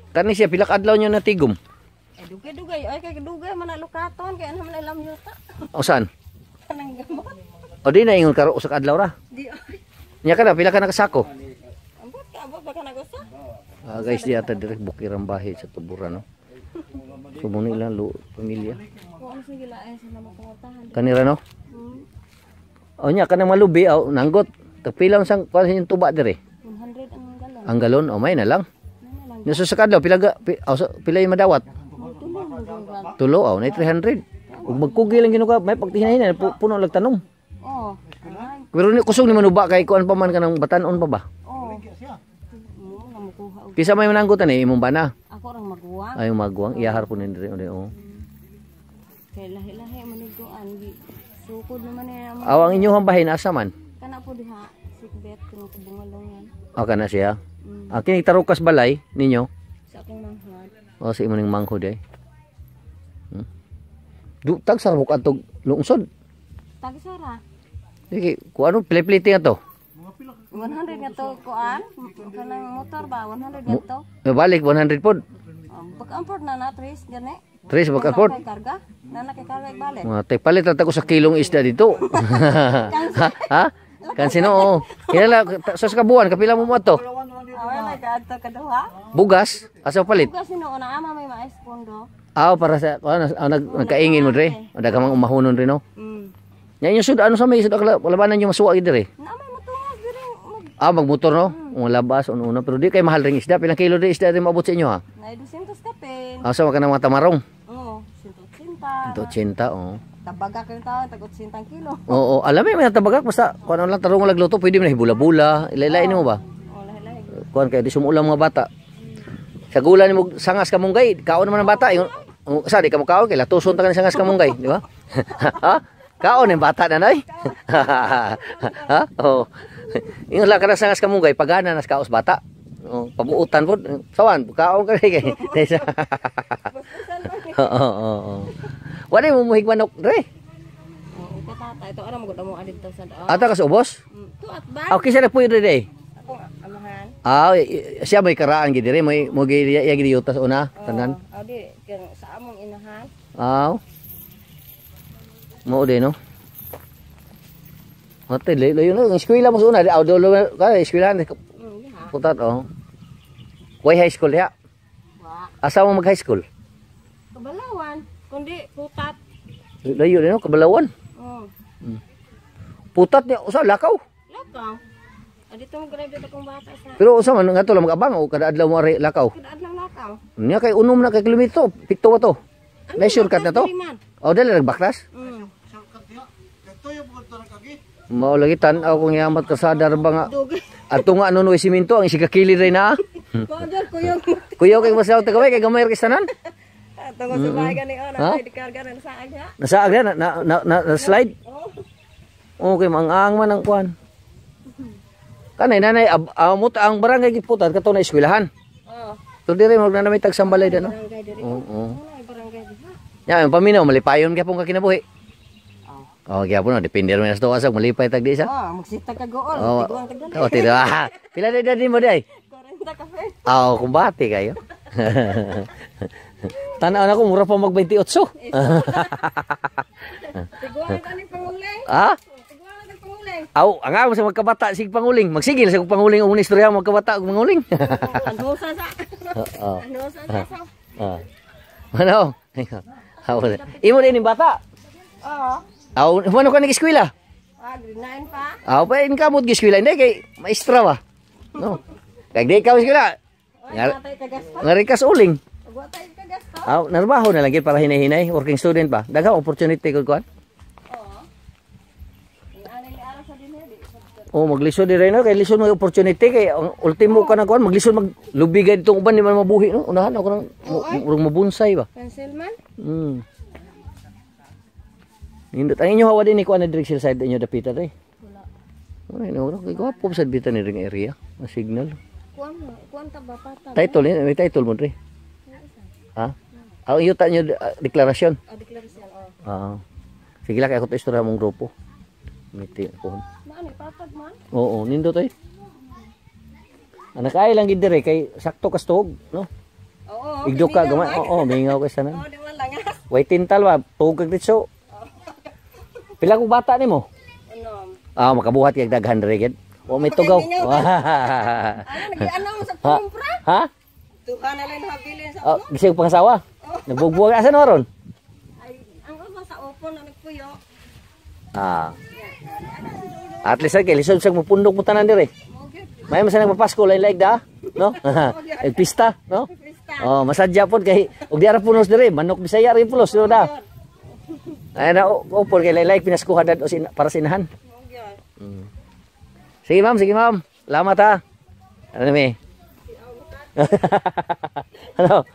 Kani siya pila ka adlaw nyo natigom? Ay, dugay-dugay. Ay, kay dugay man na lukaton. Kaya naman alam yuta. O saan? Kanang gamot. O di na ingon karo usa ka adlaw ra. Di ay. Nya kana pila ka nakasako? Ambot ka, ambot ba ka nagusa? Ah, guys, di ata direk bukirang bahay sa tuburan, no. So mo nila lo pamilya. Kung ano sa gilaay sila makumutahan. Kanira, no? Hmm. O nya kanang malubi aw nanggot. Tagpila sang kuan sa inyong tuba dire? 100 ang galon. Ang galon o may na lang. Ano lang. Nya sa kadlaw pila ga, pi, aw, pila yung madawat? Tulo mo galon. Tulo aw nay 300. Ug magkugi lang ginuka may pagtihinahin puno lang tanom. Oh. Ay, Pero ni kusog ni manuba kay kuan pa man kanang batanon pa ba? oh. Mo namukuha og Kisa may mananggot ani imong bana. ako rang maguwang. Ay maguwang iyahar po ni dire oh. Kay lahi-lahi man niguan gi. Sukod naman niya mo. Aw ang inyong bahay nasa man. Kana po diha sikbet kung kubungalongan. O kana siya. Mm. Ah, kini tarukas balay ninyo. Sa akong manghod. O sa imo ning manghod eh. Du tag sa buk atog lungsod. Tagisara. Sige, ku ano play-play nga to. 100 nga to kuan. Kanang motor ba 100 nga to. Eh, balik 100 pod. Pag-amport na na tres gani. Tres baka pod. Kay karga. Nana kay karga balik. Mga tay palit ra ta ko sa kilong isda dito. Ha? Ha? Kansi no. Oo. Kilala sa kabuan kapila mo mo ato. Away na ka adto kaduha. Bugas asa palit? Bugas hinuon na ama may mais pondo. Aw para sa ano, nagkaingin mo dre. O daghang mga umahonon rin no. Nya inyo sud ano sa may sud labanan nyo masuwa gid dre. Na may mutungag diri mag Ah, magmotor no. Ang labas una pero di kay mahal ring isda. Pilang kilo rin isda rin maabot sa inyo ha? na 200 kapin. Ah, sa ka ng mga tamarong. Oo, 180. 180, oo. Tabagak yung tao, tag 80 kilo. Oo, alam mo may tabagak basta kuan lang tarong lagluto pwede mo na hibula-bula. Ilailain mo ba? Oh, lahi-lahi. Kuan kay di sumulam mga bata. Sa gula nimo sangas kamunggay, kaon naman ang bata. Ingon, oh, sa di ka mo kaon kay latuson ta ka ni sangas kamunggay, di ba? Ha? Kaon ang bata na nay. Ha? Oo. Ingon lang ka na sangas kamunggay, pagana nas kaos bata. Oh, pabuutan po. Sawan, kaon ka kay. Basbasan pa ni. Oo, oo, oo. Wala mo muhig manok, dre. Oo, katata ito ara mo gud mo adito sa daan. Ata ka sa ubos? To at ba? Okay siya nagpuyo dre. Akong amahan. Ah, siya may karaan gid dire, may mo gi iya gid yutas una, tanan. Oh, di kang sa among inahan. Aw. Mao din no. Ate, layo na, ang eskwela mo sa una, aw dolo ka eskwelahan Diha. putat oh. Way high school diha. Wa. Asa mo mag high school? Kabalawan, kundi putat. Layo din no, Kabalawan. Oh, Putat niya usa lakaw. lakaw. Adito mo graduate akong bata sa Pero usa man nga to lang mag-abang o kada adlaw mo ari lakaw. kada adlaw lakaw. Nya kay unom na kay kilometro, pito ba to? May shortcut na to? Man. O dali nagbaklas. Mao lagi tan-aw kung yamat kasada ra ba nga. Dugay. Ato nga ano no siminto ang isigakili rin na. Ko jud kuyog. Kuyaw kay masaw tagaway kay gamay ra kay tanan. Ato ko sa bahay gani oh, Ha? na di karga na sa agha. Nasaag na na, na, na, na slide. Oh. Okay, mangaang man ang kuan. Kanay nanay amot ang barangay giputan kato na eskwelahan. Oh. So dire mo na may tagsambalay da no. Barangay diri. Oo. Oo. Ay, barangay diha. Ya, ang paminaw malipayon gyapon ka kinabuhi. Oh. Oh, gyapon no, depende man sa tuwa sa malipay tag di sa. Oh, magsita ka gool, Oh, tiguang tagdali. oh, tito. Ah, pila na edad mo day? 40 kafe. Ah, kumbate kayo. Tanaw na ko mura pa mag 28. Tiguang ka ni panguling. Ah? Tiguang ka panguling. Aw, ang amo sa magkabata sig panguling. Magsigil sa kong panguling ang istorya magkabata og panguling. Ano sa sa? Oo. Ano sa sa? Ah. Ano? Aw, imo din yung bata. Oo. Aw, mano ka nag-eskwela? Ah, grade 9 pa. Aw, pa in kamot gi-eskwela hindi kay maestra ba. No. Kay di ka eskwela. Oy, Nga watay kagasto. ngari kas uling. Watay kagasto. Aw, narbaho na lang gid para hinay-hinay, working student ba. Daghang opportunity kod kuan. Oo. Ang anay ni ara sa dinhi di. Oh, maglisod di rin no kay lisod may opportunity kay ang ultimo ka na kuan maglisod maglubigay ditong uban di man mabuhi no. Unahan ako nang murag mabunsay ba. Pencil man. Nindot ang inyo hawa din ni kuan na direct sila side inyo dapita dre. Wala. Ay no, kay gwapo sa bita ni ring area, ma signal. Kuan mo, kuan ta ba pata? Title ni may title mo dre. Ha? Ang iyo ta nyo deklarasyon. Ah, deklarasyon oh. Ah. Sige lang kay ako to istorya mong grupo. Meeting ko. Ma Ano, patag man. Oo, nindot eh. Anak ay lang gid dire kay sakto kas tuog, no? Oo. Igdo ka Mingaw, gamay. man. Oo, mingaw kay sanan. Oo, di man langas. Way tintal ba, tuog kag ditso. Pila kong bata nimo? Ano? Ah, makabuhat kay daghan dire gid. O may tugaw. Ano, nag-ano sa Ha? kumpra? Ha? Duha na lang habilin sa Oh, bisag pangasawa. Nagbugbuwag asa no ron? Ay, ang uba sa upon na nagpuyo. Ah. At least kay lisod sa mupundok mo tanan dire. Mo gyud. May man sa nagpapasko lain laig da, no? Pista, no? Pista. Oh, masadya pod kay og di ara punos dire, manok Bisaya rin pulos do da. Ay na upon kay lain pinaskuhan dad o sin, para sa inahan. Mo gyud. Sige, ma'am, sige, ma'am. Salamat ha. Ano mi? Ano?